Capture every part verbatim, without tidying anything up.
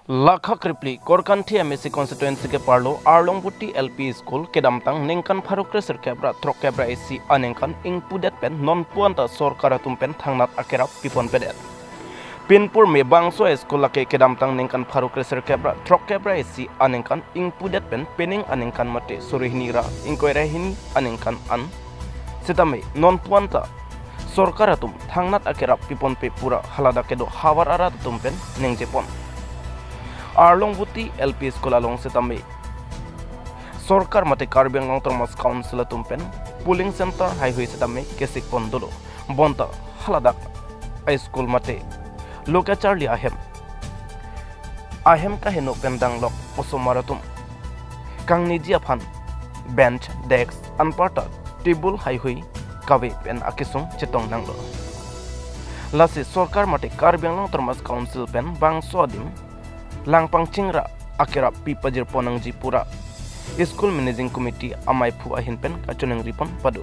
Lakha krepli Korkanthi M A C constituency keparlo Arlongvoti L P School kedamtang ningkan pharo kresirkep ra throkkep ra isi aningkan ingpudet pen nonpu anta sorkar atum pen thangnat akerap piponpedet. Pinpur me bangso a-school lake kedamtang ningkan pharo kresirkep ra throkkep ra isi aningkan ingpudet pen pining aningkan mate surihini ra ingkoi ra hini aningkan an sitame nonpu anta sorkar atum thangnat akerap piponpe pu ra haladak kedo havar arat atum pen ningjepon. Arlongvoti L P School along sitame sorkar mate Karbi Anglong Autonomous Council atum pen polling center haihui sitame kesikpon dolo. Bonta haladak a-school mate lo kacharli ahem ahem kaheno pen danglok osomar atum kangniji aphan bench, desk, anparta table haihui kave pen akesung chetong nanglo. Lasi sorkar mate Karbi Anglong Autonomous Council pen bangso adim langpangching ra akerap pi pajirpon nangji pu ra school managing committee amaiphu ahin pen kachoningripon pado.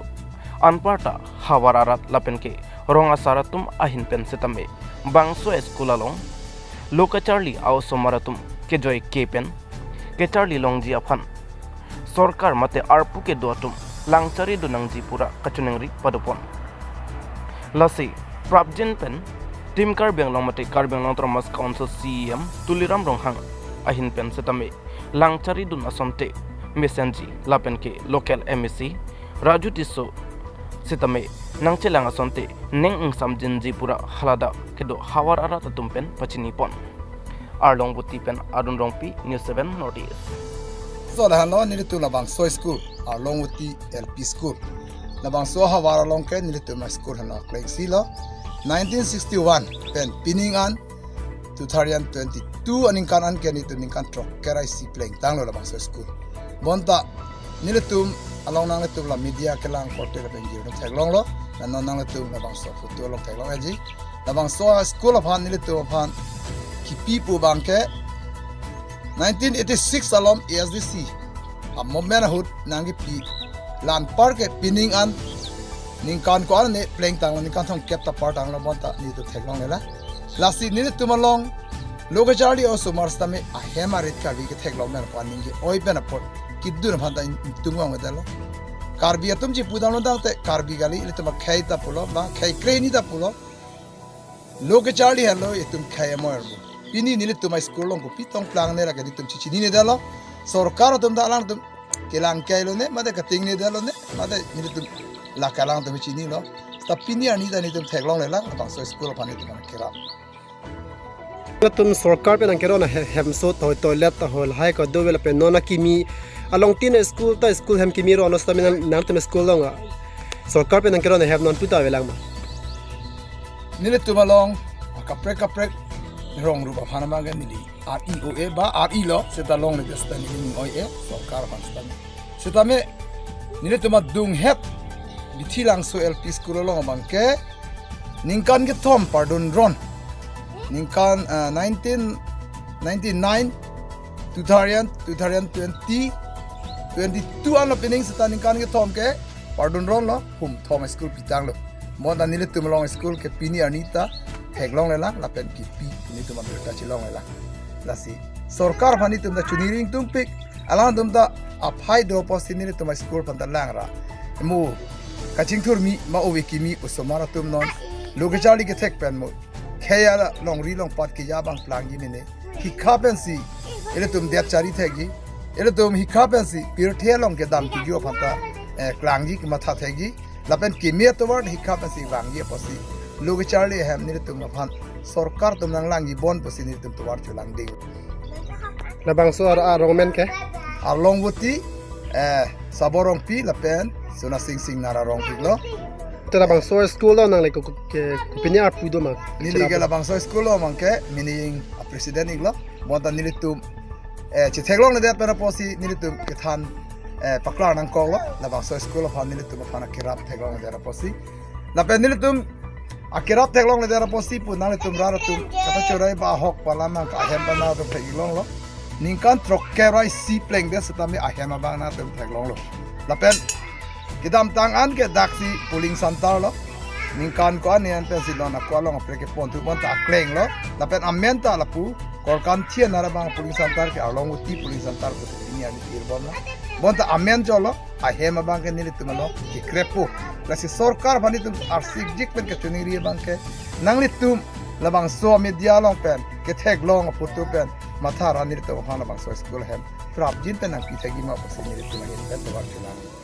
Anparta havar arat lapen ke rong asar atum ahin pen sitame bangso a-school along lo kacharli a-osomar atum kejoi ke pen kacharli longji aphan sorkar mate arpu kedo atum langchari do nangji pu ra kachoningri padopon. Lasi prapjin pen Team Karbi Anglong mate Karbi Anglong Autonomous Council C E M Tuliram Ronghang ahin pen sitame langchari dun asonte mesenji lapen ke local M A C Raju Tisso sitame nangchelang asonte ning ingsamjinji pu ra haladak kedo havar arat atum pen pachinipon. Arlongvoti pen Arun Rongpi, News seven North East. So lahenlo nelitum labangso school, Arlongvoti L P School. Labangso havar along ke nelitum a-school henlo, kleng silo. Nineteen sixty-one pen pining an two thousand twenty-two aningkan an ke nelitum ningkan throkkep ra isi plengtanglo labangso school. Bonta nelitum along nanglitum la media kelang korte lapen girno theklonglo. La non nanglitum labangso photo along theklong aji. Labangso a-school aphan nelitum aphan kipi pu abang ke nineteen eighty-six along A S D C a-movement ahut nangkipi la anpar ke pining an ningkan ko-an ne plengtanglo, ningkan thomkep ta partanglo bonta nelitum theklonglelang. Lasi nelitum along lo kacharli osomar sitame ahem arit kave ketheklong pen apot ningje-oi pen apot kedun aphan ta ingtung vangvedetlo. Karbi atum chipudamlo tangte Karbi kali, ilitum akhei ta pulo, ba khei krehini ta pulo. Lo kacharli henlo itum khei amoi arbo. Pini nelitum a-school along kopi tong plangne lake nelitum chichinine detlo. Sorkar atum ta alangtum kelang kailo ne, mate katingne detlo ne, mate nelitum lake alangtum chinilo. Ta pini arni ta nelitum theklonglelang, labangso school aphan nelitum kerap. Latum sorkar pen nangkeron ahe-, hemso ta hoi, toilet ta hoi, lahai ko dovela pen non akimi along tin school ta school hem kimi ro anos ta minan nangtum school along a sorkar pen nangkeron ahem nonpu ta avelang ma? Nelitum along akaprek kaprek rong rup aphan abang ke neli R E O A ba R E lo, seta longledet seta neli ning oi-e, sorkar aphan seta. Setame nelitum adunghet Bithilangso L P School along abang ke ningkan kethom pardun ron. Ningkan, ah, nineteen ninety-nine, two thousand, two thousand twenty, twenty-two anlo pining seta ningkan kethom ke pardun ronlo, hum thom school pitanglo. Bonta nelitum along school ke pini arni ta theklonglelang lapen kipi nelitum abirta chelonglelang. Lasi sorkar aphan nelitum ta choningri ingtungpik, alangtum ta aphai do apotsi nelitum a-school aphan ta langra. Mo kachingthurmi ma ove kimi osomar atum non lo kacharli kethek pen mo khei alongri longpat keja abang plangji mene. Hikha pensi ilitum det chari thekji. Ilitum hikha pensi pirthe along kedam keju aphan ta, eh, klangji kematha thekji. Lapen keme atovar hikha pensi vangji apotsi lo kacharli ahem nelitum aphan sorkar atum nanglangji bon pusi nelitum tovar chelangding. Labangso ar-, arong men ke? Arlongvoti, eh, Sabo Rongpi lapen Sonasing Singnar arong piklo. Te labangso school lo nangli ko, ko, ke, kopine arpu do ma? Neli ke labangso school lo abang ke mining a-president iklo. Bonta nelitum, eh, chetheklongledet pen apotsi nelitum kethan, eh, paklar nangkoklo. Labangso school aphan nelitum aphan akerap theklongledet apotsi. Lapen nelitum akerap theklongledet apotsi pu nanglitum rat atum kata chorai ba ahok palam nang ahem pen nangtum theklonglo. Ningkan throkkep ra isi plengdet setame ahem abang nangtum theklonglo. Lapen kedamtang an ke daksi polling center lo. ningkan ko-an ni an pensi lon ako along apre kepon thu bonta akleng lo. Lapen amen ta lapu Korkanthi anara bang polling center ke Arlongoti polling center ko ini ani ir bom na. Bonta amen jolo ahem abang ke nelitum along kekrepo. Lasi sorkar aphan nelitum arsik jik pen kachiningri abang ke nanglitum labangso media along pen ketheklong aphuthak pen matha ra nelitum aphan labangso school ahem prapjin pen nangpi thekji ma pusi nelitum ahin pen tovar chulang.